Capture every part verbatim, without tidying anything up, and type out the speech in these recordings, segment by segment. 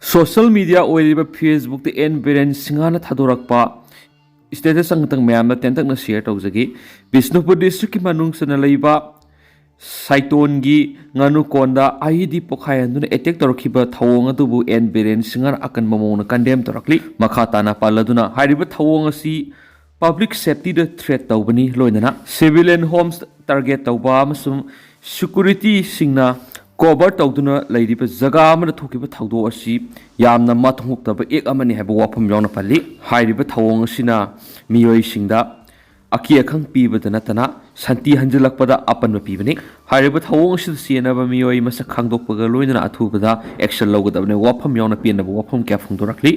Social media ꯑꯣꯏꯔꯤꯕ ꯐꯦꯁꯕꯨꯛꯇ and Biren ꯁꯤꯡꯍꯅ ꯊꯥꯗꯣꯔꯛꯄ ꯁ꯭ꯇꯦꯇꯁ ꯑꯃꯇꯪ ꯃꯌꯥꯝꯗ ꯇꯦꯟꯇꯛꯅ ꯁꯤꯌꯔ ꯇꯧꯖꯒꯦ꯫ ꯕꯤꯁꯅꯨꯄꯨꯔ ꯗꯤꯁꯇ꯭ꯔꯤꯛꯀꯤ ꯃꯅꯨꯡ ꯆꯟꯅ ꯂꯩꯕ ꯁꯥꯏꯇꯣꯟꯒꯤ ꯉꯥꯅꯨꯀꯣꯟꯗ ꯑꯥꯏ ꯏ ꯗꯤ ꯄꯣꯈꯥꯏꯍꯟꯗꯨꯅ ꯑꯦꯇꯦꯛ ꯇꯧꯔꯛꯈꯤꯕ ꯊꯧꯑꯣꯡ ꯑꯗꯨꯕꯨ ꯑꯦꯟ ꯕꯤꯔꯦꯟ ꯁꯤꯡꯍꯅ ꯑꯀꯟꯕ ꯃꯑꯣꯡꯗ ꯀꯟꯗꯦꯝ ꯇꯧꯔꯛꯂꯤ꯫ ꯃꯈꯥ ꯇꯥꯅ ꯄꯜꯂꯗꯨꯅ ꯍꯥꯏꯔꯤꯕ ꯊꯧꯑꯣꯡ ꯑꯁꯤ ꯄꯕ꯭ꯂꯤꯛ ꯁꯦꯐꯇꯤꯗ ꯊ꯭ꯔꯦꯠ ꯇꯧꯕꯅꯤ, ꯂꯣꯏꯅꯅ ꯁꯤꯚꯤꯂꯤꯌꯟ ꯍꯣꯝꯁ ꯇꯥꯔꯒꯦꯠ ꯇꯧꯕ ꯑꯃꯁꯨꯡ ꯁꯦꯀ꯭ꯌꯨꯔꯤꯇꯤꯁꯤꯡꯅ ꯀꯣꯚꯔ ꯇꯧꯗꯨꯅ ꯂꯩꯔꯤꯕ ꯖꯒꯥ ꯑꯃꯗ ꯊꯣꯛꯈꯤꯕ ꯊꯧꯗꯣꯛ ꯑꯁꯤ ꯌꯥꯝꯅ ꯃꯊꯣꯡ ꯍꯨꯛꯇꯕ ꯑꯦꯛ ꯑꯃꯅꯤ ꯍꯥꯏꯕ ꯋꯥꯐꯝ ꯌꯥꯎꯅ ꯄꯜꯂꯤ꯫ ꯍꯥꯏꯔꯤꯕ ꯊꯧꯑꯣꯡ ꯑꯁꯤꯅ ꯃꯤꯑꯣꯏꯁꯤꯡꯗ ꯑꯀꯤ ꯑꯈꯪ ꯄꯤꯕꯗ ꯅꯠꯇꯅ ꯁꯥꯟꯇꯤ ꯍꯟꯖꯤꯜꯂꯛꯄꯗ ꯑꯄꯟꯕ ꯄꯤꯕꯅꯤ꯫ ꯍꯥꯏꯔꯤꯕ ꯊꯧꯑꯣꯡ ꯑꯁꯤꯗ ꯆꯦꯟꯅꯕ ꯃꯤꯑꯣꯏ ꯃꯁꯛ ꯈꯪꯗꯣꯛꯄꯒ ꯂꯣꯏꯅꯅ ꯑꯊꯨꯕꯗ ꯑꯦꯛꯁꯟ ꯂꯧꯒꯗꯕꯅꯤ꯫ ꯋꯥꯐꯝ ꯌꯥꯎꯅ ꯄꯦꯟꯗꯕ ꯋꯥꯐꯝ ꯀꯌꯥ ꯐꯣꯡꯗꯣꯔꯛꯂꯤ꯫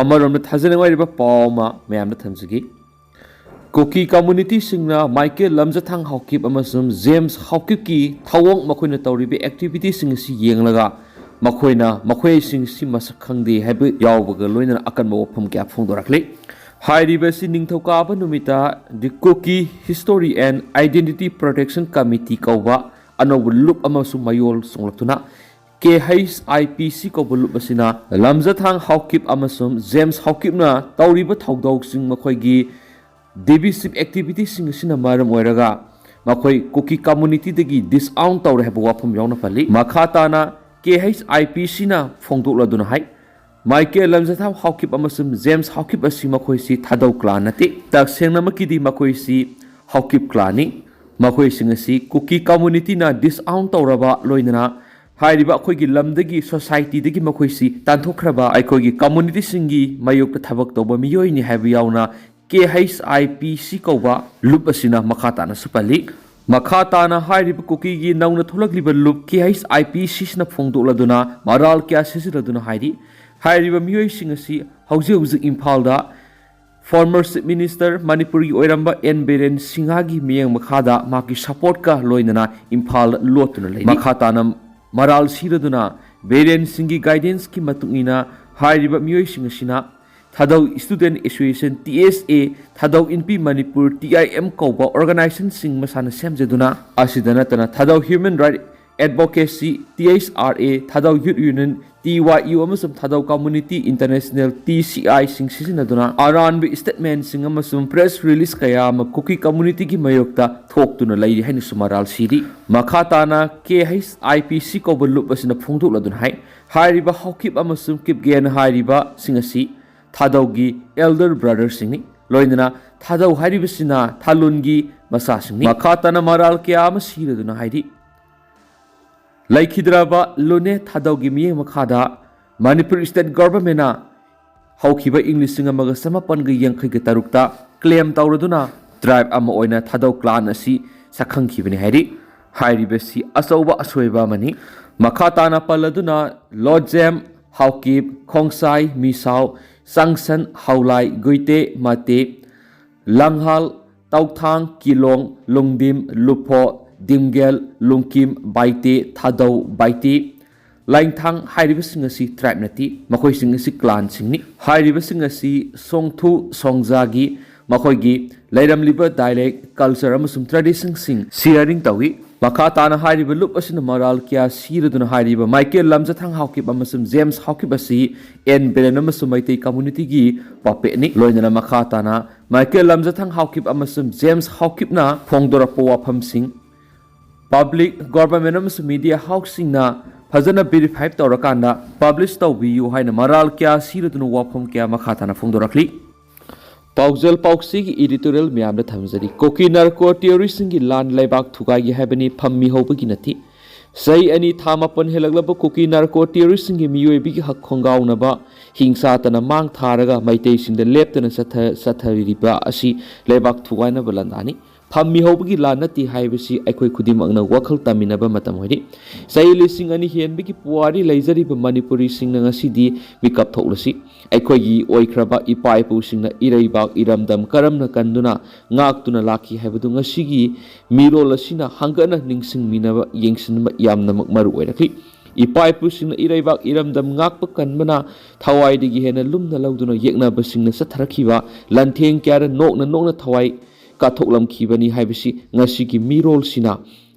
ꯑꯃꯔꯣꯝꯗ ꯊꯥꯖꯅꯤꯡꯉꯥꯏ ꯑꯣꯏꯔꯤꯕ ꯄꯥꯎ ꯑꯃ ꯃꯌꯥꯝꯗ ꯊꯝꯖꯒꯦ꯫ ꯀꯨꯀꯤ ꯀꯝꯃꯨꯅꯤꯇꯤꯁꯤꯡꯅ ꯃꯥꯏꯀꯦꯜ ꯂꯝꯖꯊꯥꯡ ꯍꯥꯎꯀꯤꯞ ꯑꯃꯁꯨꯡ ꯖꯦꯝꯁ ꯍꯥꯎꯀꯤꯞꯀꯤ ꯊꯧꯑꯣꯡ, ꯃꯈꯣꯏꯅ ꯇꯧꯔꯤꯕ ꯑꯦꯛꯇꯤꯚꯤꯇꯤꯁꯤꯡ ꯑꯁꯤ ꯌꯦꯡꯂꯒ ꯃꯈꯣꯏꯅ ꯃꯈꯣꯏꯁꯤꯡ ꯑꯁꯤ ꯃꯁꯛ ꯈꯪꯗꯦ ꯍꯥꯏꯕ ꯌꯥꯎꯕꯒ ꯂꯣꯏꯅꯅ ꯑꯀꯟꯕ ꯋꯥꯐꯝ ꯀꯌꯥ ꯐꯣꯡꯗꯣꯔꯛꯂꯤ꯫ ꯍꯥꯏꯔꯤꯕ ꯑꯁꯤ ꯅꯤꯡꯊꯧꯀꯥꯕ ꯅꯨꯃꯤꯠꯇ The Kuki History and Identity Protection Committee ꯀꯧꯕ ꯑꯅꯧꯕ ꯂꯨꯞ ꯑꯃꯁꯨꯡ ꯃꯌꯣꯜ ꯆꯣꯡꯂꯛꯇꯨꯅ ꯀꯦ ꯍꯩꯆ ꯑꯥꯏ ꯄꯤ ꯁꯤ ꯀꯧꯕ ꯂꯨꯞ ꯑꯁꯤꯅ ꯂꯝꯖꯊꯥꯡ ꯍꯥꯎꯀꯤꯞ ꯑꯃꯁꯨꯡ ꯖꯦꯝꯁ ꯍꯥꯎꯀꯤꯞꯅ ꯇꯧꯔꯤꯕ ꯊꯧꯗꯣꯛꯁꯤꯡ, ꯃꯈꯣꯏꯒꯤ ꯗꯤꯚꯤꯖꯤꯞ ꯑꯦꯛꯇꯤꯚꯤꯇꯤꯁꯤꯡ ꯑꯁꯤꯅ ꯃꯔꯝ ꯑꯣꯏꯔꯒ ꯃꯈꯣꯏ ꯀꯨꯀꯤ ꯀꯝꯃꯨꯅꯤꯇꯤꯗꯒꯤ ꯗꯤꯁꯑꯥꯎꯟ ꯇꯧꯔꯦ ꯍꯥꯏꯕ ꯋꯥꯐꯝ ꯌꯥꯎꯅ ꯄꯜꯂꯤ꯫ ꯃꯈꯥ ꯇꯥꯅ ꯀꯦ ꯍꯩꯆ ꯑꯥꯏ ꯄꯤ ꯁꯤꯅ ꯐꯣꯡꯗꯣꯛꯂꯗꯨꯅ ꯍꯥꯏ, ꯃꯥꯏꯀꯦꯜ ꯂꯝꯖꯊꯥꯡ ꯍꯥꯎꯀꯤꯞ ꯑꯃꯁꯨꯡ ꯖꯦꯝꯁ ꯍꯥꯎꯀꯤꯞ ꯑꯁꯤ ꯃꯈꯣꯏꯁꯤ ꯊꯥꯗꯧ ꯀ꯭ꯂꯥꯟ ꯅꯠꯇꯦ꯫ ꯇꯁꯦꯡꯅꯃꯛꯀꯤꯗꯤ ꯃꯈꯣꯏꯁꯤ ꯍꯥꯎꯀꯤꯞ ꯀ꯭ꯂꯥꯟꯅꯤ꯫ ꯃꯈꯣꯏꯁꯤꯡ ꯑꯁꯤ ꯀꯨꯀꯤ ꯀꯝꯃꯨꯅꯤꯇꯤꯅ ꯗꯤꯁꯑꯥꯎꯟ ꯇꯧꯔꯕ, ꯂꯣꯏꯅꯅ ꯍꯥꯏꯔꯤꯕ ꯑꯩꯈꯣꯏꯒꯤ ꯂꯝꯗꯒꯤ, ꯁꯣꯁꯥꯏꯇꯤꯗꯒꯤ ꯃꯈꯣꯏꯁꯤ ꯇꯥꯟꯊꯣꯛꯈ꯭ꯔꯕ, ꯑꯩꯈꯣꯏꯒꯤ ꯀꯝꯃꯨꯅꯤꯇꯤꯁꯤꯡꯒꯤ ꯃꯥꯌꯣꯛꯇ ꯊꯕꯛ ꯇꯧꯕ ꯃꯤꯑꯣꯏꯅꯤ ꯍꯥꯏꯕ ꯌꯥꯎꯅ ꯀꯦ ꯍꯩꯆ ꯑꯥꯏ ꯄꯤ ꯁꯤ ꯀꯧꯕ ꯂꯨꯞ ꯑꯁꯤꯅ ꯃꯈꯥ ꯇꯥꯅꯁꯨ ꯄꯜꯂꯤ꯫ ꯃꯈꯥ ꯇꯥꯅ ꯍꯥꯏꯔꯤꯕ ꯀꯨꯀꯤꯒꯤ ꯅꯧꯅ ꯊꯣꯛꯂꯛꯂꯤꯕ ꯂꯨꯞ ꯀꯦ ꯍꯩꯆ ꯑꯥꯏ ꯄꯤ ꯁꯤꯁꯤꯅ ꯐꯣꯡꯗꯣꯛꯂꯗꯨꯅ, ꯃꯔꯥꯜ ꯀꯌꯥ ꯁꯤꯖꯤꯜꯂꯗꯨꯅ ꯍꯥꯏꯔꯤ꯫ ꯍꯥꯏꯔꯤꯕ ꯃꯤꯑꯣꯏꯁꯤꯡ ꯑꯁꯤ ꯍꯧꯖꯤꯛ ꯍꯧꯖꯤꯛ ꯏꯝꯐꯥꯜꯗ ꯐꯣꯔꯃꯔ ꯆꯤꯐ ꯃꯤꯅꯤꯁꯇꯔ ꯃꯅꯤꯄꯨꯔꯒꯤ ꯑꯣꯏꯔꯝꯕ ꯑꯦꯟ ꯕꯤꯔꯦꯟ ꯁꯤꯡꯍꯒꯤ ꯃꯤꯠꯌꯦꯡ ꯃꯈꯥꯗ ꯃꯍꯥꯛꯀꯤ ꯁꯄꯣꯔꯠꯀ ꯂꯣꯏꯅꯅ ꯏꯝꯐꯥꯜꯗ ꯂꯣꯠꯇꯨꯅ ꯂꯩꯔꯤ꯫ ꯃꯈꯥ ꯇꯥꯅ ꯃꯔꯥꯜ ꯁꯤꯔꯗꯨꯅ ꯕꯤꯔꯦꯟ ꯁꯤꯡꯒꯤ ꯒꯥꯏꯗꯦꯟꯁꯀꯤ ꯃꯇꯨꯡ ꯏꯟꯅ ꯍꯥꯏꯔꯤꯕ ꯃꯤꯑꯣꯏꯁꯤꯡ ꯑꯁꯤꯅ ꯊꯥꯗꯧ student association, T S A, ꯊꯥꯗꯧ ꯏꯟꯄꯤ ꯃꯅꯤꯄꯨꯔ, ꯇꯤ ꯑꯥꯏ ꯑꯦꯝ ꯀꯧꯕ ꯑꯣꯔꯒꯅꯥꯏꯖꯦꯁꯟꯁꯤꯡ ꯃꯁꯥꯅ ꯁꯦꯝꯖꯗꯨꯅ, ꯑꯁꯤꯗ ꯅꯠꯇꯅ ꯊꯥꯗꯧ human right Advocacy, T H R A, Thadou Youth Union, T Y U, ꯑꯃꯁꯨꯡ Thadou Community International, T C I, ꯁꯤꯡ ꯁꯤꯖꯤꯟꯅꯗꯨꯅ ꯑꯔꯥꯟꯕ statement ꯁꯤꯡ ꯑꯃꯁꯨꯡ press release ꯀꯌꯥ ꯑꯃ ꯀꯨꯀꯤ community ꯒꯤ ꯃꯥꯌꯣꯛꯇ ꯊꯣꯛꯇꯨꯅ ꯂꯩꯔꯤ ꯍꯥꯏꯅꯁꯨ ꯃꯔꯥꯜ ꯁꯤꯔꯤ꯫ ꯃꯈꯥ ꯇꯥꯅ K H I P C ꯀꯧꯕ ꯂꯨꯞ ꯑꯁꯤꯅ ꯐꯣꯡꯗꯣꯛꯂꯗꯨꯅ ꯍꯥꯏ, ꯍꯥꯏꯔꯤꯕ ꯍꯥꯎꯀꯤꯞ ꯑꯃꯁꯨꯡ ꯀꯤꯞꯒꯦꯟ ꯍꯥꯏꯔꯤꯕꯁꯤꯡ ꯑꯁꯤ ꯊꯥꯗꯧꯒꯤ elder brother ꯁꯤꯡꯅꯤ꯫ ꯂꯣꯏꯅꯅ ꯊꯥꯗꯧ ꯍꯥꯏꯔꯤꯕꯁꯤꯅ ꯊꯥꯂꯨꯟꯒꯤ ꯃꯆꯥꯁꯤꯡꯅꯤ꯫ ꯃꯈꯥ ꯇꯥꯅ ꯃꯔꯥꯜ ꯀꯌꯥ ꯑꯃ ꯁꯤꯔꯗꯨꯅ ꯍꯥꯏꯔꯤ꯫ ꯂꯩꯈꯤꯗ꯭ꯔꯕ ꯂꯨꯅꯦ ꯊꯥꯗꯧꯒꯤ ꯃꯤꯠꯌꯦꯡ ꯃꯈꯥꯗ ꯃꯅꯤꯄꯨꯔ state government ꯅ ꯍꯧꯈꯤꯕ ꯏꯪ ꯂꯤꯁꯤꯡ ꯑꯃꯒ ꯆꯃꯥꯄꯟꯒ ꯌꯥꯡꯈꯩꯒ ꯇꯔꯨꯛꯇ claim ꯇꯧꯔꯗꯨꯅ tribe ꯑꯃ ꯑꯣꯏꯅ ꯊꯥꯗꯧ clan ꯑꯁꯤ ꯁꯛꯈꯪꯈꯤꯕꯅꯤ ꯍꯥꯏꯔꯤ꯫ ꯍꯥꯏꯔꯤꯕꯁꯤ ꯑꯆꯧꯕ ꯑꯁꯣꯏꯕ ꯑꯃꯅꯤ꯫ ꯃꯈꯥ ꯇꯥꯅ ꯄꯜꯂꯗꯨꯅ ꯂꯣꯖꯦꯝ, ꯍꯥꯎꯀꯤꯞ, ꯈꯣꯡꯁꯥꯏ, ꯃꯤꯁꯥꯎ, ꯆꯥꯡꯁꯟ, ꯍꯥꯎꯂꯥꯏ, ꯒꯨꯏꯇꯦ, ꯃꯥꯇꯦ, ꯂꯪꯍꯥꯜ, ꯇꯧꯊꯥꯡ, ꯀꯤꯂꯣꯡ, ꯂꯨꯡꯗꯤꯝ, ꯂꯨꯐꯣ, ꯗꯤꯝꯒꯦꯜ, ꯂꯨꯡꯀꯤꯝ, ꯕꯥꯏꯇꯦ, ꯊꯥꯗꯧ, ꯕꯥꯏꯇꯦ, ꯂꯥꯏꯊꯥꯡ ꯍꯥꯏꯔꯤꯕꯁꯤꯡ ꯑꯁꯤ tribe ꯅꯠꯇꯦ, ꯃꯈꯣꯏꯁꯤꯡ ꯑꯁꯤ clan ꯁꯤꯡꯅꯤ꯫ ꯍꯥꯏꯔꯤꯕꯁꯤꯡ ꯑꯁꯤ ꯁꯣꯡꯊꯨ ꯁꯣꯡꯖꯥꯒꯤ ꯃꯈꯣꯏꯒꯤ ꯂꯩꯔꯝꯂꯤꯕ dialect, culture ꯑꯃꯁꯨꯡ tradition ꯁꯤꯡ sharing ꯇꯧꯏ꯫ ꯃꯈꯥ ꯇꯥꯅ ꯍꯥꯏꯔꯤꯕ ꯂꯨꯞ ꯑꯁꯤꯅ ꯃꯔꯥꯜ ꯀꯌꯥ ꯁꯤꯔꯗꯨꯅ ꯍꯥꯏꯔꯤꯕ ꯃꯥꯏꯀꯦꯜ ꯂꯝꯖꯊꯥꯡ ꯍꯥꯎꯀꯤꯞ ꯑꯃꯁꯨꯡ ꯖꯦꯝꯁ ꯍꯥꯎꯀꯤꯞ ꯑꯁꯤ ꯑꯦꯟ ꯕꯤꯔꯦꯟ ꯑꯃꯁꯨꯡ ꯃꯩꯇꯩ community ꯒꯤ puppet ꯅꯤ꯫ ꯂꯣꯏꯅꯅ ꯃꯈꯥ ꯇꯥꯅ ꯃꯥꯏꯀꯦꯜ ꯂꯝꯖꯊꯥꯡ ꯍꯥꯎꯀꯤꯞ ꯑꯃꯁꯨꯡ ꯖꯦꯝꯁ ꯍꯥꯎꯀꯤꯞꯅ ꯐꯣꯡꯗꯣꯔꯛꯄ ꯋꯥꯐꯝꯁꯤꯡ, public, government ꯑꯃꯁꯨꯡ media house ꯁꯤꯡꯅ ꯐꯖꯅ verify ꯇꯧꯔꯀꯥꯟꯗ publish ꯇꯧꯕꯤꯌꯨ ꯍꯥꯏꯅ ꯃꯔꯥꯜ ꯀꯌꯥ ꯁꯤꯔꯗꯨꯅ ꯋꯥꯐꯝ ꯀꯌꯥ ꯃꯈꯥ ꯇꯥꯅ ꯐꯣꯡꯗꯣꯔꯛꯂꯤ꯫ ꯄꯥꯎꯖꯦꯜ ꯄꯥꯎꯆꯦꯒꯤ editorial ꯃꯌꯥꯝꯗ ꯊꯝꯖꯔꯤ꯫ ꯀꯨꯀꯤ narco terrorist ꯁꯤꯡꯒꯤ ꯂꯥꯟ ꯂꯩꯕꯥꯛ ꯊꯨꯒꯥꯏꯒꯦ ꯍꯥꯏꯕꯅꯤ, ꯐꯝꯃꯤ ꯍꯧꯕꯒꯤ ꯅꯠꯇꯦ꯫ ꯆꯍꯤ ꯑꯅꯤ ꯊꯥ ꯃꯥꯄꯟ ꯍꯦꯜꯂꯛꯂꯕ ꯀꯨꯀꯤ narco terrorist ꯁꯤꯡꯒꯤ ꯃꯤꯑꯣꯏꯕꯒꯤ ꯍꯛ ꯈꯣꯡꯒꯥꯎꯅꯕ ꯍꯤꯡꯁꯥꯇꯅ ꯃꯥꯡ ꯊꯥꯔꯒ ꯃꯩꯇꯩꯁꯤꯡꯗ ꯂꯦꯞꯇꯅ ꯆꯠꯊ-, ꯆꯠꯊꯔꯤꯕ ꯑꯁꯤ ꯂꯩꯕꯥꯛ ꯊꯨꯒꯥꯏꯅꯕ ꯂꯥꯟꯗꯥꯅꯤ꯫ ꯐꯝꯃꯤ ꯍꯧꯕꯒꯤ ꯂꯥꯟ ꯅꯠꯇꯦ ꯍꯥꯏꯕꯁꯤ ꯑꯩꯈꯣꯏ ꯈꯨꯗꯤꯡꯃꯛꯅ ꯋꯥꯈꯜ ꯇꯝꯃꯤꯟꯅꯕ ꯃꯇꯝ ꯑꯣꯏꯔꯤ꯫ ꯆꯍꯤ ꯂꯤꯁꯤꯡ ꯑꯅꯤ ꯍꯦꯟꯕꯒꯤ ꯄꯨꯋꯥꯔꯤ ꯂꯩꯖꯔꯤꯕ ꯃꯅꯤꯄꯨꯔꯤꯁꯤꯡꯅ ꯉꯁꯤꯗꯤ ꯃꯤꯀꯞ ꯊꯣꯛꯂꯁꯤ꯫ ꯑꯩꯈꯣꯏꯒꯤ ꯑꯣꯏꯈ꯭ꯔꯕ ꯏꯄꯥ ꯏꯄꯨꯁꯤꯡꯅ ꯏꯔꯩꯕꯥꯛ ꯏꯔꯝꯗꯝ ꯀꯔꯝꯅ ꯀꯟꯗꯨꯅ ꯉꯥꯛꯇꯨꯅ ꯂꯥꯛꯈꯤ ꯍꯥꯏꯕꯗꯨ ꯉꯁꯤꯒꯤ ꯃꯤꯔꯣꯜ ꯑꯁꯤꯅ ꯍꯪꯒꯠꯅ ꯅꯤꯡꯁꯤꯡꯃꯤꯟꯅꯕ, ꯌꯦꯡꯁꯤꯟꯕ ꯌꯥꯝꯅꯃꯛ ꯃꯔꯨ ꯑꯣꯏꯔꯛꯂꯤ꯫ ꯏꯄꯥ ꯏꯄꯨꯁꯤꯡꯅ ꯏꯔꯩꯕꯥꯛ ꯏꯔꯝꯗꯝ ꯉꯥꯛꯄ ꯀꯟꯕꯅ ꯊꯋꯥꯏꯗꯒꯤ ꯍꯦꯟꯅ ꯂꯨꯝꯅ ꯂꯧꯗꯨꯅ ꯌꯦꯛꯅꯕꯁꯤꯡꯅ ꯆꯠꯊꯔꯛꯈꯤꯕ ꯂꯥꯟꯊꯦꯡ ꯀꯌꯥꯗ ꯅꯣꯛꯅ ꯅꯣꯛꯅ ꯊꯋꯥꯏ ꯀꯠꯊꯣꯛꯂꯝꯈꯤꯕꯅꯤ ꯍꯥꯏꯕꯁꯤ ꯉꯁꯤꯒꯤ ꯃꯤꯔꯣꯜꯁꯤꯅ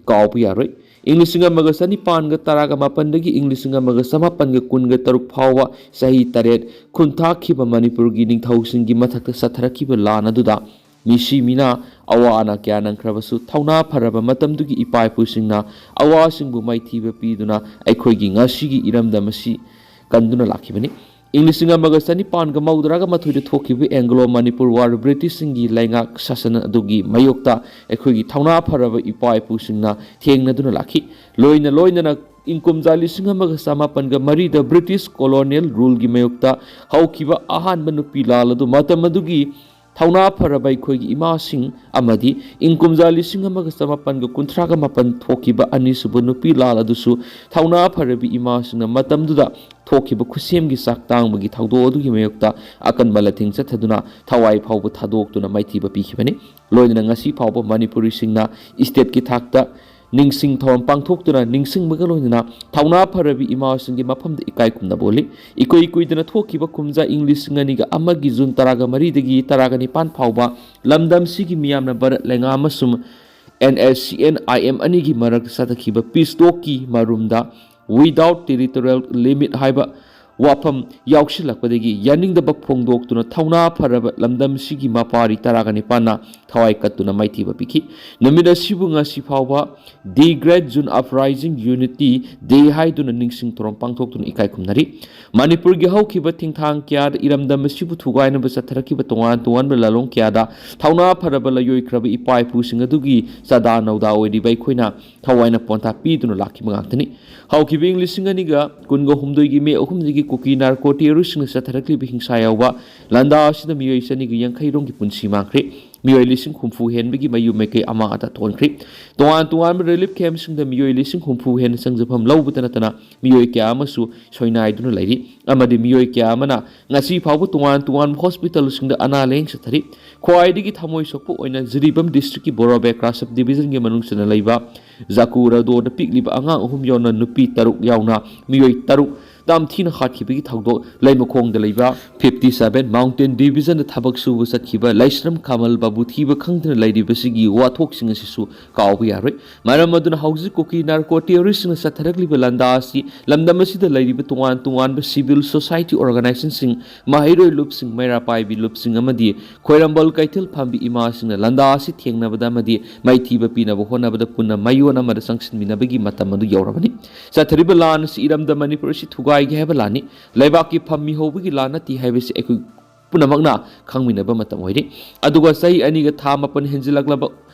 ꯀꯥꯎꯕ ꯌꯥꯔꯣꯏ꯫ ꯏꯪ ꯂꯤꯁꯤꯡ ꯑꯃꯒ ꯆꯅꯤꯄꯥꯟꯒ ꯇꯔꯥꯒ ꯃꯥꯄꯟꯗꯒꯤ ꯏꯪ ꯂꯤꯁꯤꯡ ꯑꯃꯒ ꯆꯃꯥꯄꯟꯒ ꯀꯨꯟꯒ ꯇꯔꯨꯛ ꯐꯥꯎꯕ ꯆꯍꯤ ꯇꯔꯦꯠ ꯈꯨꯟꯊꯥꯈꯤꯕ ꯃꯅꯤꯄꯨꯔꯒꯤ ꯅꯤꯡꯊꯧꯁꯤꯡꯒꯤ ꯃꯊꯛꯇ ꯆꯠꯊꯔꯛꯈꯤꯕ ꯂꯥꯟ ꯑꯗꯨꯗ ꯃꯤꯁꯤ ꯃꯤꯅꯥ ꯑꯋꯥ ꯑꯅꯥ ꯀꯌꯥ ꯅꯪꯈ꯭ꯔꯕꯁꯨ, ꯊꯧꯅꯥ ꯐꯔꯕ ꯃꯇꯝꯗꯨꯒꯤ ꯏꯄꯥ ꯏꯄꯨꯁꯤꯡꯅ ꯑꯋꯥꯁꯤꯡꯕꯨ ꯃꯥꯏꯊꯤꯕ ꯄꯤꯗꯨꯅ ꯑꯩꯈꯣꯏꯒꯤ ꯉꯁꯤꯒꯤ ꯏꯔꯝꯗꯝ ꯑꯁꯤ ꯀꯟꯗꯨꯅ ꯂꯥꯛꯈꯤꯕꯅꯤ꯫ ꯏꯪ ꯂꯤꯁꯤꯡ ꯑꯃꯒ ꯆꯅꯤꯄꯥꯟꯒ ꯃꯧꯗ꯭ꯔꯥꯒ ꯃꯥꯊꯣꯏꯗ ꯊꯣꯛꯈꯤꯕ ꯑꯦꯡꯒ꯭ꯂꯣ ꯃꯅꯤꯄꯨꯔ ꯋꯥꯔ ꯕ꯭ꯔꯤꯇꯤꯁꯁꯤꯡꯒꯤ ꯂꯩꯉꯥꯛ ꯁꯥꯁꯟ ꯑꯗꯨꯒꯤ ꯃꯥꯌꯣꯛꯇ ꯑꯩꯈꯣꯏꯒꯤ ꯊꯧꯅꯥ ꯐꯔꯕ ꯏꯄꯥ ꯏꯄꯨꯁꯤꯡꯅ ꯊꯦꯡꯅꯗꯨꯅ ꯂꯥꯛꯈꯤ꯫ ꯂꯣꯏꯅ ꯂꯣꯏꯅꯅ ꯏꯪ ꯀꯨꯝꯖꯥ ꯂꯤꯁꯤꯡ ꯑꯃꯒ ꯆꯃꯥꯄꯟꯒ ꯃꯔꯤꯗ ꯕ꯭ꯔꯤꯇꯤꯁ ꯀꯣꯂꯣꯅꯤꯌꯦꯜ ꯔꯨꯜꯒꯤ ꯃꯥꯌꯣꯛꯇ ꯍꯧꯈꯤꯕ ꯑꯍꯥꯟꯕ ꯅꯨꯄꯤ ꯂꯥꯜ ꯑꯗꯨ ꯃꯇꯝ ꯑꯗꯨꯒꯤ ꯊꯧꯅꯥ ꯐꯔꯕ ꯑꯩꯈꯣꯏꯒꯤ ꯏꯃꯥꯁꯤꯡ ꯑꯃꯗꯤ ꯏꯪ ꯀꯨꯝꯖꯥ ꯂꯤꯁꯤꯡ ꯑꯃꯒ ꯆꯃꯥꯄꯟꯒ ꯀꯨꯟꯊ꯭ꯔꯥꯒ ꯃꯥꯄꯟ ꯊꯣꯛꯈꯤꯕ ꯑꯅꯤꯁꯨꯕ ꯅꯨꯄꯤ ꯂꯥꯜ ꯑꯗꯨꯁꯨ ꯊꯧꯅꯥ ꯐꯔꯕꯤ ꯏꯃꯥꯁꯤꯡꯅ ꯃꯇꯝꯗꯨꯗ ꯊꯣꯛꯈꯤꯕ ꯈꯨꯠꯁꯦꯝꯒꯤ ꯆꯥꯛ ꯇꯥꯡꯕꯒꯤ ꯊꯧꯗꯣꯛ ꯑꯗꯨꯒꯤ ꯃꯥꯌꯣꯛꯇ ꯑꯀꯟꯕ ꯂꯥꯟꯊꯦꯡ ꯆꯠꯊꯗꯨꯅ ꯊꯋꯥꯏ ꯐꯥꯎꯕ ꯊꯥꯗꯣꯛꯇꯨꯅ ꯃꯥꯏꯊꯤꯕ ꯄꯤꯈꯤꯕꯅꯤ꯫ ꯂꯣꯏꯅꯅ ꯉꯁꯤ ꯐꯥꯎꯕ ꯃꯅꯤꯄꯨꯔꯤꯁꯤꯡꯅ ꯏꯁꯇꯦꯠꯀꯤ ꯊꯥꯛꯇ ꯅꯤꯡꯁꯤꯡ ꯊꯧꯔꯝ ꯄꯥꯡꯊꯣꯛꯇꯨꯅ ꯅꯤꯡꯁꯤꯡꯕꯒ ꯂꯣꯏꯅꯅ ꯊꯧꯅꯥ ꯐꯔꯕꯤ ꯏꯃꯥꯁꯤꯡꯒꯤ ꯃꯐꯝꯗ ꯏꯀꯥꯏ ꯈꯨꯝꯅꯕ ꯎꯠꯂꯤ꯫ ꯏꯀꯨꯏ ꯀꯨꯏꯗꯅ ꯊꯣꯛꯈꯤꯕ ꯀꯨꯝꯖꯥ ꯏꯪ ꯂꯤꯁꯤꯡ ꯑꯅꯤꯒ ꯑꯃꯒꯤ ꯖꯨꯟ ꯇꯔꯥꯒ ꯃꯔꯤꯗꯒꯤ ꯇꯔꯥꯒ ꯅꯤꯄꯥꯟ ꯐꯥꯎꯕ ꯂꯝꯗꯝꯁꯤꯒꯤ ꯃꯤꯌꯥꯝꯅ ꯚꯥꯔꯠ ꯂꯩꯉꯥꯛ ꯑꯃꯁꯨꯡ NSCN-IM ꯑꯅꯤꯒꯤ ꯃꯔꯛꯇ ꯆꯠꯊꯈꯤꯕ ꯄꯤꯁ ꯇꯣꯛꯀꯤ ꯃꯔꯨꯝꯗ Without Territorial Limit ꯍꯥꯏꯕ ꯋꯥꯐꯝ ꯌꯥꯎꯁꯤꯜꯂꯛꯄꯗꯒꯤ ꯌꯥꯅꯤꯡꯗꯕ ꯐꯣꯡꯗꯣꯛꯇꯨꯅ ꯊꯧꯅꯥ ꯐꯔꯕ ꯂꯝꯗꯝꯁꯤꯒꯤ ꯃꯄꯥꯔꯤ ꯇꯔꯥꯒ ꯅꯤꯄꯥꯟꯅ ꯊꯋꯥꯏ ꯀꯠꯇꯨꯅ ꯃꯥꯏꯊꯤꯕ ꯄꯤꯈꯤ꯫ ꯅꯨꯃꯤꯠ ꯑꯁꯤꯕꯨ ꯉꯁꯤ ꯐꯥꯎꯕ The Great June Uprising Unity Day ꯍꯥꯏꯗꯨꯅ ꯅꯤꯡꯁꯤꯡ ꯊꯧꯔꯝ ꯄꯥꯡꯊꯣꯛꯇꯨꯅ ꯏꯀꯥꯏ ꯈꯨꯝꯅꯔꯤ꯫ ꯃꯅꯤꯄꯨꯔꯒꯤ ꯍꯧꯈꯤꯕ ꯊꯤꯡꯊꯥꯡ ꯀꯌꯥꯗ ꯏꯔꯝꯗꯝ ꯑꯁꯤꯕꯨ ꯊꯨꯒꯥꯏꯅꯕ ꯆꯠꯊꯔꯛꯈꯤꯕ ꯇꯣꯉꯥꯟ ꯇꯣꯉꯥꯟꯕ ꯂꯥꯂꯣꯡ ꯀꯌꯥꯗ ꯊꯧꯅꯥ ꯐꯔꯕ ꯂꯥꯏꯑꯣꯏꯈ꯭ꯔꯕ ꯏꯄꯥ ꯏꯄꯨꯁꯤꯡ ꯑꯗꯨꯒꯤ ꯆꯥꯗꯥ ꯅꯧꯗꯥ ꯑꯣꯏꯔꯤꯕ ꯑꯩꯈꯣꯏꯅ ꯊꯋꯥꯏꯅ ꯄꯣꯟꯊꯥ ꯄꯤꯗꯨꯅ ꯂꯥꯛꯈꯤꯕ ꯉꯥꯛꯇꯅꯤ꯫ ꯍꯧꯈꯤꯕ ꯏꯪ ꯂꯤꯁꯤꯡ ꯑꯅꯤꯒ ꯀꯨꯟꯒ ꯍꯨꯝꯗꯣꯏꯒꯤ ꯃꯦ ꯑꯍꯨꯝꯗꯒꯤ ꯀꯨꯀꯤ ꯅꯥꯔꯀꯣ ꯇꯦꯔꯣꯔꯤꯁꯁꯤꯡꯅ ꯆꯠꯊꯔꯛꯂꯤꯕ ꯍꯤꯡꯁꯥ ꯌꯥꯎꯕ ꯂꯥꯟꯗꯥ ꯑꯁꯤꯗ ꯃꯤꯑꯣꯏ ꯆꯅꯤꯒ ꯌꯥꯡꯈꯩ ꯔꯣꯝꯒꯤ ꯄꯨꯟꯁꯤ ꯃꯥꯡꯈ꯭ꯔꯦ꯫ ꯃꯤꯑꯣꯏ ꯂꯤꯁꯤꯡ ꯍꯨꯝꯐꯨ ꯍꯦꯟꯕꯒꯤ ꯃꯌꯨꯝ ꯃꯀꯩ ꯑꯃꯥꯡ ꯑꯇꯥ ꯊꯣꯛꯍꯟꯈ꯭ꯔꯦ꯫ ꯇꯣꯉꯥꯟ ꯇꯣꯉꯥꯟꯕ ꯔꯤꯂꯤꯐ ꯀꯦꯝꯞꯁꯤꯡꯗ ꯃꯤꯑꯣꯏ ꯂꯤꯁꯤꯡ ꯍꯨꯝꯐꯨ ꯍꯦꯟꯅ ꯆꯪꯖꯐꯝ ꯂꯧꯕꯇ ꯅꯠꯇꯅ ꯃꯤꯑꯣꯏ ꯀꯌꯥ ꯑꯃꯁꯨ ꯁꯣꯏꯅꯥꯏꯗꯨꯅ ꯂꯩꯔꯤ ꯑꯃꯗꯤ ꯃꯤꯑꯣꯏ ꯀꯌꯥ ꯑꯃꯅ ꯉꯁꯤ ꯐꯥꯎꯕ ꯇꯣꯉꯥꯟ ꯇꯣꯉꯥꯟꯕ ꯍꯣꯁꯄꯤꯇꯥꯜꯁꯤꯡꯗ ꯑꯅꯥ ꯂꯥꯌꯦꯡ ꯆꯠꯊꯔꯤ꯫ ꯈ꯭ꯋꯥꯏꯗꯒꯤ ꯊꯃꯣꯏ ꯁꯣꯛꯄ ꯑꯣꯏꯅ ꯖꯤꯔꯤꯕꯥꯝ ꯗꯤꯁꯇ꯭ꯔꯤꯛꯀꯤ ꯕꯣꯔꯣꯕꯦꯀ꯭ꯔꯥ ꯁꯕ ꯗꯤꯕꯤꯖꯟꯒꯤ ꯃꯅꯨꯡ ꯆꯟꯅ ꯂꯩꯕ ꯖꯀꯨꯔꯗꯣꯗ ꯄꯤꯛꯂꯤꯕ ꯑꯉꯥꯡ ꯑꯍꯨꯝ ꯌꯥꯎꯅ ꯅꯨꯄꯤ ꯇꯔꯨꯛ ꯌꯥꯎꯅ ꯃꯤꯑꯣꯏ ꯇꯔꯨꯛ ꯌꯥꯝ ꯊꯤꯅ ꯍꯥꯠꯈꯤꯕꯒꯤ ꯊꯧꯗꯣꯛ ꯂꯩꯃꯈꯣꯡꯗ ꯂꯩꯕ fifty seven Mountain Divisionꯗ ꯊꯕꯛ ꯁꯨꯕ ꯆꯠꯈꯤꯕ ꯂꯥꯏꯁ꯭ꯔꯝ ꯈꯃꯜ ꯕꯥꯕꯨ ꯊꯤꯕ ꯈꯪꯗꯅ ꯂꯩꯔꯤꯕꯁꯤꯒꯤ ꯋꯥꯊꯣꯛꯁꯤꯡ ꯑꯁꯤꯁꯨ ꯀꯥꯎꯕ ꯌꯥꯔꯣꯏ꯫ ꯃꯔꯝ ꯑꯗꯨꯅ ꯍꯧꯖꯤꯛ ꯀꯨꯀꯤ narco terroristꯁꯤꯡꯅ ꯆꯠꯊꯔꯛꯂꯤꯕ ꯂꯥꯟꯗꯥ ꯑꯁꯤ ꯂꯝꯗꯝ ꯑꯁꯤꯗ ꯂꯩꯔꯤꯕ ꯇꯣꯉꯥꯟ ꯇꯣꯉꯥꯟꯕ civil society organisationꯁꯤꯡ, ꯃꯍꯩꯔꯣꯏ ꯂꯨꯞꯁꯤꯡ, ꯃꯩꯔꯥ ꯄꯥꯏꯕꯤ ꯂꯨꯞꯁꯤꯡ ꯑꯃꯗꯤ ꯈ꯭ꯋꯥꯏꯔꯝꯕꯜ ꯀꯩꯊꯦꯜ ꯐꯝꯕꯤ ꯏꯃꯥꯁꯤꯡꯅ ꯂꯥꯟꯗꯥ ꯑꯁꯤ ꯊꯦꯡꯅꯕꯗ ꯑꯃꯗꯤ ꯃꯥꯏꯊꯤꯕ ꯄꯤꯅꯕ ꯍꯣꯠꯅꯕꯗ ꯄꯨꯟꯅ ꯃꯥꯏꯑꯣꯟ ꯑꯃꯗ ꯆꯪꯁꯤꯟꯃꯤꯟꯅꯕꯒꯤ ꯃꯇꯝ ꯑꯗꯨ ꯌꯧꯔꯕꯅꯤ꯫ ꯆꯠꯊꯔꯤꯕ ꯂꯥꯟ ꯑꯁꯤ ꯏꯔꯝꯗꯝ ꯃꯅꯤꯄꯨꯔ ꯑꯁꯤ ꯊꯨꯒꯥꯏꯒꯦ ꯍꯥꯏꯕ ꯂꯥꯟꯅꯤ꯫ ꯂꯩꯕꯥꯛꯀꯤ ꯐꯝꯃꯤ ꯍꯧꯕꯒꯤ ꯂꯥꯟ ꯅꯠꯇꯦ ꯍꯥꯏꯕꯁꯤ ꯑꯩꯈꯣꯏ ꯄꯨꯝꯅꯃꯛꯅ ꯈꯪꯃꯤꯟꯅꯕ ꯃꯇꯝ ꯑꯣꯏꯔꯤ꯫ ꯑꯗꯨꯒ ꯆꯍꯤ ꯑꯅꯤꯒ ꯊꯥ ꯃꯥꯄꯟ ꯍꯦꯟꯖꯤꯜꯂꯛꯂꯕ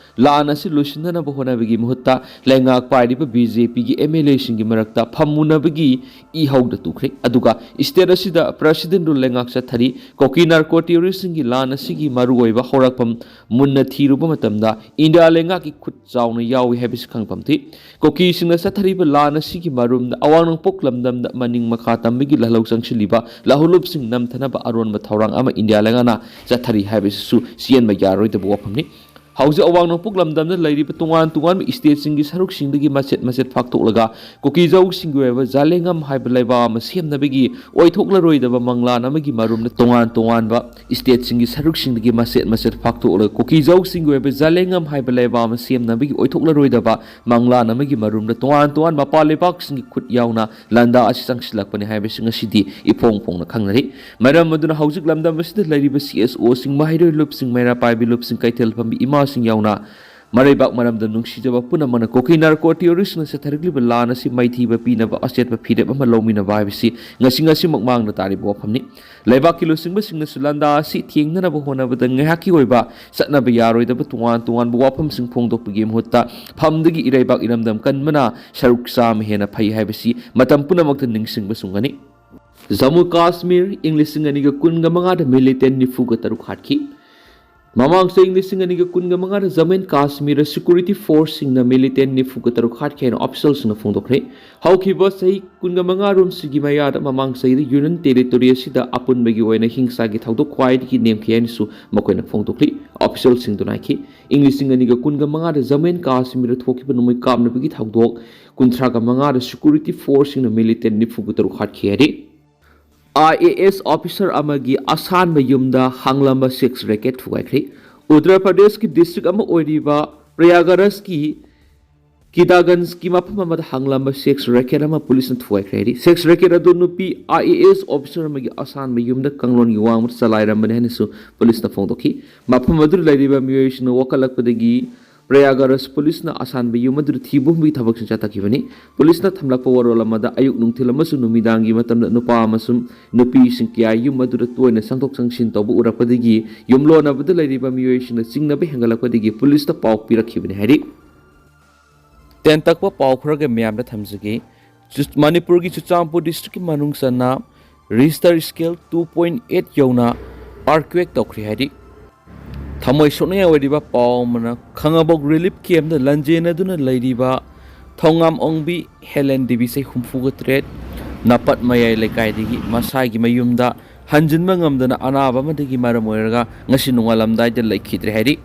ꯂꯥꯟ ꯑꯁꯤ ꯂꯣꯏꯁꯤꯟꯅꯅꯕ ꯍꯣꯠꯅꯕꯒꯤ ꯃꯍꯨꯠꯇ ꯂꯩꯉꯥꯛ ꯄꯥꯏꯔꯤꯕ BJPꯒꯤ MLAꯁꯤꯡꯒꯤ ꯃꯔꯛꯇ ꯐꯝꯃꯨꯅꯕꯒꯤ ꯏꯍꯧꯗ ꯇꯨꯈ꯭ꯔꯦ꯫ ꯑꯗꯨꯒ state ꯑꯁꯤꯗ president rule ꯂꯩꯉꯥꯛ ꯆꯠꯊꯔꯤ꯫ ꯀꯨꯀꯤ narco terroristꯁꯤꯡꯒꯤ ꯂꯥꯟ ꯑꯁꯤꯒꯤ ꯃꯔꯨꯑꯣꯏꯕ ꯍꯧꯔꯛꯐꯝ ꯃꯨꯟꯅ ꯊꯤꯔꯨꯕ ꯃꯇꯝꯗ ꯏꯟꯗꯤꯌꯥ ꯂꯩꯉꯥꯛꯀꯤ ꯈꯨꯠ ꯆꯥꯎꯅ ꯌꯥꯎꯏ ꯍꯥꯏꯕꯁꯤ ꯈꯪꯐꯝ ꯊꯣꯛꯏ꯫ ꯀꯨꯀꯤꯁꯤꯡꯅ ꯆꯠꯊꯔꯤꯕ ꯂꯥꯟ ꯑꯁꯤꯒꯤ ꯃꯔꯨꯝꯗ ꯑꯋꯥꯡ ꯅꯣꯡꯄꯣꯛ ꯂꯝꯗꯝꯗ ꯃꯅꯤꯡ ꯃꯈꯥ ꯇꯝꯕꯒꯤ ꯂꯍꯂꯧ ꯆꯪꯁꯤꯜꯂꯤꯕ ꯂꯍꯨꯂꯨꯞꯁꯤꯡ ꯅꯝꯊꯅꯕ ꯑꯔꯣꯟꯕ ꯊꯧꯔꯥꯡ ꯑꯃ ꯏꯟꯗꯤꯌꯥ ꯂꯩꯉꯥꯛꯅ ꯆꯠꯊꯔꯤ ꯍꯥꯏꯕꯁꯤꯁꯨ ꯆꯦꯟꯕ ꯌꯥꯔꯣꯏꯗꯕ ꯋꯥꯐꯝꯅꯤ꯫ ꯍꯧꯖꯤꯛ ꯑꯋꯥꯡ ꯅꯣꯡꯄꯣꯛ ꯂꯝꯗꯝꯗ ꯂꯩꯔꯤꯕ ꯇꯣꯉꯥꯟ ꯇꯣꯉꯥꯟꯕ stateꯁꯤꯡꯒꯤ ꯁꯔꯨꯛꯁꯤꯡꯗꯒꯤ ꯃꯆꯦꯠ ꯃꯆꯦꯠ ꯐꯥꯛꯇꯣꯛꯂꯒ ꯀꯨꯀꯤꯖꯧꯁꯤꯡꯒꯤ ꯑꯣꯏꯕ ꯖꯥꯂꯦꯡꯉꯝ ꯍꯥꯏꯕ ꯂꯩꯕꯥꯛ ꯑꯃ ꯁꯦꯝꯅꯕꯒꯤ ꯑꯣꯏꯊꯣꯛꯂꯔꯣꯏꯗꯕ ꯃꯪꯂꯥꯟ ꯑꯃꯒꯤ ꯃꯔꯨꯝꯗ ꯇꯣꯉꯥꯟ ꯇꯣꯉꯥꯟꯕ stateꯁꯤꯡꯒꯤ ꯁꯔꯨꯛꯁꯤꯡꯗꯒꯤ ꯃꯆꯦꯠ ꯃꯆꯦꯠ ꯐꯥꯛꯇꯣꯛꯂꯒ ꯀꯨꯀꯤꯖꯧꯁꯤꯡꯒꯤ ꯑꯣꯏꯕ ꯖꯥꯂꯦꯡꯉꯝ ꯍꯥꯏꯕ ꯂꯩꯕꯥꯛ ꯑꯃ ꯁꯦꯝꯅꯕꯒꯤ ꯑꯣꯏꯊꯣꯛꯂꯔꯣꯏꯗꯕ ꯃꯪꯂꯥꯟ ꯑꯃꯒꯤ ꯃꯔꯨꯝꯗ ꯇꯣꯉꯥꯟ ꯇꯣꯉꯥꯟ ꯃꯄꯥꯟ ꯂꯩꯕꯥꯛꯁꯤꯡꯒꯤ ꯈꯨꯠ ꯌꯥꯎꯅ ꯂꯥꯟꯗꯥ ꯑꯁꯤ ꯆꯪꯁꯤꯜꯂꯛꯄꯅꯤ ꯍꯥꯏꯕꯁꯤ ꯉꯁꯤꯗꯤ ꯏꯐꯣꯡ ꯐꯣꯡꯅ ꯈꯪꯅꯔꯤ꯫ ꯃꯔꯝ ꯑꯗꯨꯅ ꯍꯧꯖꯤꯛ ꯂꯝꯗꯝ ꯑꯁꯤꯗ ꯂꯩꯔꯤꯕ CSOꯁꯤꯡ, ꯃꯍꯩꯔꯣꯏ ꯂꯨꯞꯁꯤꯡ, ꯃꯩꯔꯥ ꯄꯥꯏꯕꯤ ꯂꯨꯞꯁꯤꯡ, ꯀꯩꯊꯦꯜ ꯐꯝꯕꯤ ꯏꯃꯥꯁꯤꯡ ꯌꯥꯎꯅ ꯃꯔꯩꯕꯥꯛ ꯃꯔꯝꯗ ꯅꯨꯡꯁꯤꯖꯕ ꯄꯨꯝꯅꯃꯛꯅ ꯀꯨꯀꯤ narco terroristꯅ ꯆꯠꯊꯔꯛꯂꯤꯕ ꯂꯥꯟ ꯑꯁꯤ ꯃꯥꯏꯊꯤꯕ ꯄꯤꯅꯕ ꯑꯆꯦꯠꯄ ꯐꯤꯔꯦꯞ ꯑꯃ ꯂꯧꯃꯤꯟꯅꯕ ꯍꯥꯏꯕꯁꯤ ꯉꯁꯤ ꯉꯁꯤꯃꯛ ꯃꯥꯡꯗ ꯇꯥꯔꯤꯕ ꯋꯥꯐꯝꯅꯤ꯫ ꯂꯩꯕꯥꯛꯀꯤ ꯂꯨꯆꯤꯡꯕꯁꯤꯡꯅꯁꯨ ꯂꯥꯟꯗꯥ ꯑꯁꯤ ꯊꯦꯡꯅꯅꯕ ꯍꯣꯠꯅꯕꯗ ꯉꯥꯏꯍꯥꯛꯀꯤ ꯑꯣꯏꯕ ꯆꯠꯅꯕ ꯌꯥꯔꯣꯏꯗꯕ ꯇꯣꯉꯥꯟ ꯇꯣꯉꯥꯟꯕ ꯋꯥꯐꯝꯁꯤꯡ ꯐꯣꯡꯗꯣꯛꯄꯒꯤ ꯃꯍꯨꯠꯇ ꯐꯝꯗꯒꯤ ꯏꯔꯩꯕꯥꯛ ꯏꯔꯝꯗꯝ ꯀꯟꯕꯅ ꯁꯔꯨꯛ ꯆꯥꯝꯃ ꯍꯦꯟꯅ ꯐꯩ ꯍꯥꯏꯕꯁꯤ ꯃꯇꯝ ꯄꯨꯝꯅꯃꯛꯇ ꯅꯤꯡꯁꯤꯡꯕ ꯆꯨꯝꯒꯅꯤ꯫ ꯖꯝꯃꯨ ꯀꯥꯁꯃꯤꯔ, ꯏꯪ ꯂꯤꯁꯤꯡ ꯑꯅꯤꯒ ꯀꯨꯟꯒ ꯃꯉꯥꯗ militant ꯅꯤꯐꯨꯒ ꯇꯔꯨꯛ ꯍꯥꯠꯈꯤ꯫ ꯃꯃꯥꯡ ꯆꯍꯤ ꯂꯤꯁꯤꯡ ꯑꯅꯤꯒ ꯀꯨꯟꯒ ꯃꯉꯥꯗ ꯖꯃꯨ ꯑꯦꯟ ꯀꯥꯁꯃꯤꯔꯗ ꯁꯦꯀ꯭ꯌꯨꯔꯤꯇꯤ ꯐꯣꯔꯁꯁꯤꯡꯅ ꯃꯤꯂꯤꯇꯦꯟ ꯅꯤꯐꯨꯒ ꯇꯔꯨꯛ ꯍꯥꯠꯈꯤ ꯍꯥꯏꯅ ꯑꯣꯐꯤꯁꯤꯌꯦꯜꯁꯤꯡꯅ ꯐꯣꯡꯗꯣꯛꯈ꯭ꯔꯦ꯫ ꯍꯧꯈꯤꯕ ꯆꯍꯤ ꯀꯨꯟꯒ ꯃꯉꯥꯔꯣꯝꯁꯤꯒꯤ ꯃꯌꯥꯗ ꯃꯃꯥꯡ ꯆꯍꯤꯗ ꯌꯨꯅꯤꯌꯟ ꯇꯦꯔꯤꯇꯣꯔꯤ ꯑꯁꯤꯗ ꯑꯄꯨꯟꯕꯒꯤ ꯑꯣꯏꯅ ꯍꯤꯡꯁꯥꯒꯤ ꯊꯧꯗꯣꯛ ꯈ꯭ꯋꯥꯏꯗꯒꯤ ꯅꯦꯝꯈꯤ ꯍꯥꯏꯅꯁꯨ ꯃꯈꯣꯏꯅ ꯐꯣꯡꯗꯣꯛꯂꯤ꯫ ꯑꯣꯐꯤꯁꯤꯌꯦꯜꯁꯤꯡꯗꯨꯅ ꯍꯥꯏꯈꯤ, ꯏꯪ ꯂꯤꯁꯤꯡ ꯑꯅꯤꯒ ꯀꯨꯟꯒ ꯃꯉꯥꯗ ꯖꯃꯨ ꯑꯦꯟ ꯀꯥꯁꯃꯤꯔꯗ ꯊꯣꯛꯈꯤꯕ ꯅꯣꯡꯃꯩ ꯀꯥꯞꯅꯕꯒꯤ ꯊꯧꯗꯣꯛ ꯀꯨꯟꯊ꯭ꯔꯥꯒ ꯃꯉꯥꯗ ꯁꯦꯀ꯭ꯌꯨꯔꯤꯇꯤ ꯐꯣꯔꯁꯁꯤꯡꯅ ꯃꯤꯂꯤꯇꯦꯟ ꯅꯤꯐꯨꯒ ꯇꯔꯨꯛ ꯍꯥꯠꯈꯤ ꯍꯥꯏꯔꯤ꯫ ꯑꯥꯏ ꯑꯦ ꯑꯦꯁ ꯑꯣꯐꯤꯁꯥꯔ ꯑꯃꯒꯤ ꯑꯁꯥꯟꯕ ꯌꯨꯝꯗ ꯍꯥꯡꯂꯝꯕ ꯁꯦꯛꯁ ꯔꯦꯀꯦꯠ ꯊꯨꯒꯥꯏꯈ꯭ꯔꯦ꯫ ꯎꯠꯇꯔ ꯄ꯭ꯔꯗꯦꯁꯀꯤ ꯗꯤꯁꯇ꯭ꯔꯤꯛ ꯑꯃ ꯑꯣꯏꯔꯤꯕ ꯄ꯭ꯔꯌꯥꯒꯔꯥꯖꯀꯤ ꯀꯤꯗꯥꯒꯟꯖꯀꯤ ꯃꯐꯝ ꯑꯃꯗ ꯍꯥꯡꯂꯝꯕ ꯁꯦꯛꯁ ꯔꯦꯀꯦꯠ ꯑꯃ ꯄꯨꯂꯤꯁꯅ ꯊꯨꯒꯥꯏꯈ꯭ꯔꯦ ꯍꯥꯏꯔꯤ꯫ ꯁꯦꯛꯁ ꯔꯦꯀꯦꯠ ꯑꯗꯨ ꯅꯨꯄꯤ ꯑꯥꯏ ꯑꯦ ꯑꯦꯁ ꯑꯣꯐꯤꯁꯥꯔ ꯑꯃꯒꯤ ꯑꯁꯥꯟꯕ ꯌꯨꯝꯗ ꯀꯥꯡꯂꯣꯟꯒꯤ ꯋꯥꯡꯃꯗ ꯆꯂꯥꯏꯔꯝꯕꯅꯤ ꯍꯥꯏꯅꯁꯨ ꯄꯨꯂꯤꯁꯅ ꯐꯣꯡꯗꯣꯛꯈꯤ꯫ ꯃꯐꯝ ꯑꯗꯨꯗ ꯂꯩꯔꯤꯕ ꯃꯤꯑꯣꯏꯁꯤꯡꯅ ꯋꯥꯀꯠꯂꯛꯄꯗꯒꯤ ꯄ꯭ꯔꯌꯥꯒꯔꯥꯖ ꯄꯨꯂꯤꯁꯅ ꯑꯁꯥꯟꯕ ꯌꯨꯝ ꯑꯗꯨꯗ ꯊꯤꯕ ꯍꯨꯝꯕꯒꯤ ꯊꯕꯛꯁꯤꯡ ꯆꯠꯊꯈꯤꯕꯅꯤ꯫ ꯄꯨꯂꯤꯁꯅ ꯊꯝꯂꯛꯄ ꯋꯥꯔꯣꯜ ꯑꯃꯗ, ꯑꯌꯨꯛ ꯅꯨꯡꯊꯤꯜ ꯑꯃꯁꯨꯡ ꯅꯨꯃꯤꯗꯥꯡꯒꯤ ꯃꯇꯝꯗ ꯅꯨꯄꯥ ꯑꯃꯁꯨꯡ ꯅꯨꯄꯤꯁꯤꯡ ꯀꯌꯥ ꯌꯨꯝ ꯑꯗꯨꯗ ꯇꯣꯏꯅ ꯆꯪꯊꯣꯛ ꯆꯪꯁꯤꯟ ꯇꯧꯕ ꯎꯔꯛꯄꯗꯒꯤ ꯌꯨꯝꯂꯣꯟꯅꯕꯗ ꯂꯩꯔꯤꯕ ꯃꯤꯑꯣꯏꯁꯤꯡꯅ ꯆꯤꯡꯅꯕ ꯍꯦꯟꯒꯠꯂꯛꯄꯗꯒꯤ ꯄꯨꯂꯤꯁꯇ ꯄꯥꯎ ꯄꯤꯔꯛꯈꯤꯕꯅꯤ ꯍꯥꯏꯔꯤ꯫ ꯇꯦꯟꯇꯛꯄ ꯄꯥꯎ ꯈꯔꯒ ꯃꯌꯥꯝꯗ ꯊꯝꯖꯒꯦ꯫ ꯆꯨ-, ꯃꯅꯤꯄꯨꯔꯒꯤ ꯆꯨꯔꯆꯥꯟꯄꯨꯔ ꯗꯤꯁꯇ꯭ꯔꯤꯛꯀꯤ ꯃꯅꯨꯡ ꯆꯟꯅ register scale two point eight ꯌꯧꯅ ꯑꯥꯔꯀ꯭ꯋꯦꯛ ꯇꯧꯈ꯭ꯔꯦ ꯍꯥꯏꯔꯤ꯫ ꯊꯃꯣꯏ ꯁꯣꯛꯅꯤꯡꯉꯥꯏ ꯑꯣꯏꯔꯤꯕ ꯄꯥꯎ ꯑꯃꯅ, ꯈꯥꯉꯕꯣꯛ ꯔꯤꯂꯤꯐ ꯀꯦꯝꯞꯇ ꯂꯟꯖꯦꯟꯅꯗꯨꯅ ꯂꯩꯔꯤꯕ ꯊꯣꯉꯥꯝ ꯑꯣꯡꯕꯤ ꯍꯦꯂꯦꯟ ꯗꯦꯕꯤ, ꯆꯍꯤ ꯍꯨꯝꯐꯨꯒ ꯇꯔꯦꯠ, ꯅꯥꯄꯠ ꯃꯌꯥꯏ ꯂꯩꯀꯥꯏꯗꯒꯤ ꯃꯁꯥꯒꯤ ꯃꯌꯨꯝꯗ ꯍꯟꯖꯤꯟꯕ ꯉꯝꯗꯅ ꯑꯅꯥꯕ ꯑꯃꯗꯒꯤ ꯃꯔꯝ ꯑꯣꯏꯔꯒ ꯉꯁꯤ ꯅꯣꯡꯉꯥꯜꯂꯝꯗꯥꯏꯗ ꯂꯩꯈꯤꯗ꯭ꯔꯦ ꯍꯥꯏꯔꯤ꯫